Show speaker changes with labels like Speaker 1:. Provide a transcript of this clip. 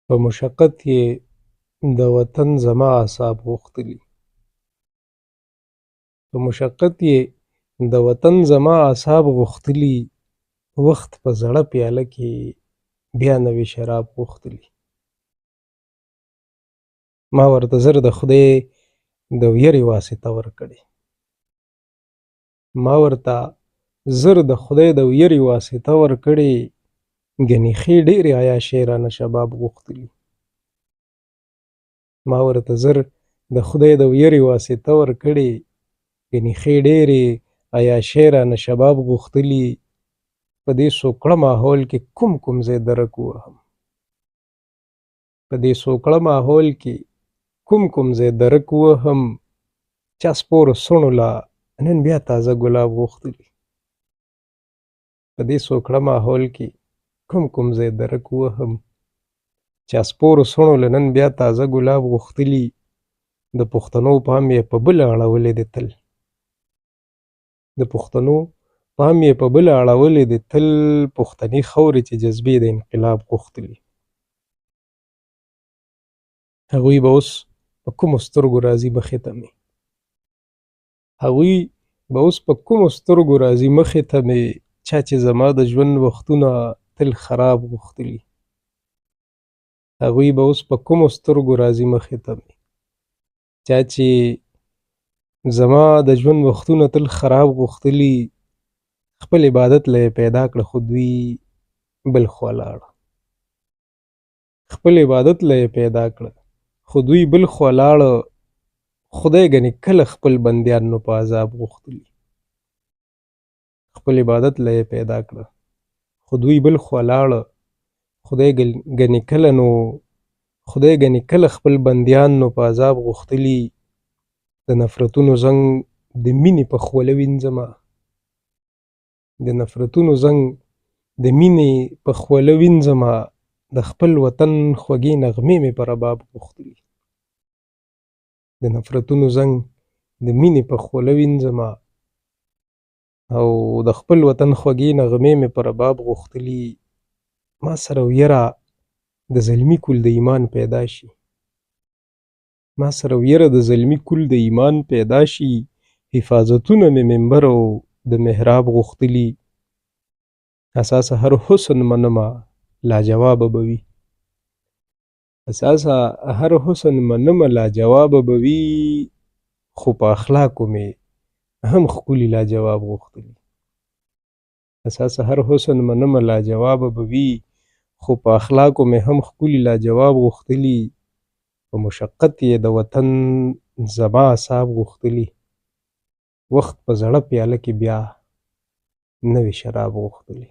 Speaker 1: په مشقت یې د وطن زما اعصاب غوښتلي. په مشقت یې د وطن زما اعصاب غوښتلي، وخت په زړه پیاله کې بیا نوي شراب غوښتلي. ما ورته زر د خدای د ویرې واسطه ورکړې. ما ورته زر د خدای د ویرې واسطه ورکړې، ګنې ښې ډېرې عیاشۍ رانه شباب غوښتلي. ما ورته زر د خدای د ویرې واسطه ورکړې، ګنې ښې ډېرې عیاشۍ رانه شباب غوښتلي. په دې سوکړه ماحول کې کوم کوم ځای درک ووهم، په دې سوکړه ماحول کې کوم کوم ځای درک ووهم، چا سپورو څڼو له نن بیا تازه ګلاب غوښتلي. په دې سوکړه ماحول کې کوم کوم ځای درک ووهم، چا سپورو څڼو له نن بیا تازه ګلاب غوښتلي. د پښتنو پام یې په بله اړولی دی تل، د پښتنو پام یې په بله اړولی دی تل، پښتنې خاورې چې جذبې د انقلاب غوښتلي. هغوی به اوس په کومو سترګو راځي مخې ته مې، هغوی به اوس په کومو سترګو راځي مخې ته مې، چا چې زما د ژوند وختونه تل خراب غوښتلي. هغوی به اوس په کومو سترګو راځي مخې ته مې، چا چې زما د ژوند وختونه تل خراب غوښتلي. خپل عبادت له یې پیدا کړه خو دوی بل خوا لاړه، خپل عبادت له یې پیدا کړه خو دوی بل خوا لاړه. خدای ګنې کله خپل بندیان نو په عذاب غوښتلي. خپل عبادت له یې پیدا کړه خو دوی بل خوا لاړه. خدای ګنې کله نو، خدای ګنې کله خپل بندیان نو په عذاب غوښتلي. د نفرتونو زنګ د مینې په خوله وینځمه، د نفرتونو زنګ د مینې په خوله وینځمه، د خپل وطن خوږې نغمې مې په رباب غوښتلي. د نفرتونو زنګ د مینې په خوله وینځمه او د خپل وطن خوږې نغمې مې په رباب غوښتلي. ما سره ویره د زلمي کول د ایمان پیدا شي، ما سره ویره د زلمي کول د ایمان پیدا شي، حفاظتونه مې منبر او د محراب غوښتلي. اساسه هر حسن منمه لاجوابه به وي، اساسه هر حسن منمه لاجوابه به وي، خو په اخلاقو مې هم ښکلي لاجواب غوښتلي. اساسه هر حسن منمه لاجوابه به وي، خو په اخلاقو مې هم ښکلي لاجواب غوښتلي. په مشقت یې د وطن زما اعصاب غوښتلي، وخت په زړه پیاله کې بیا نوي شراب غوښتلي.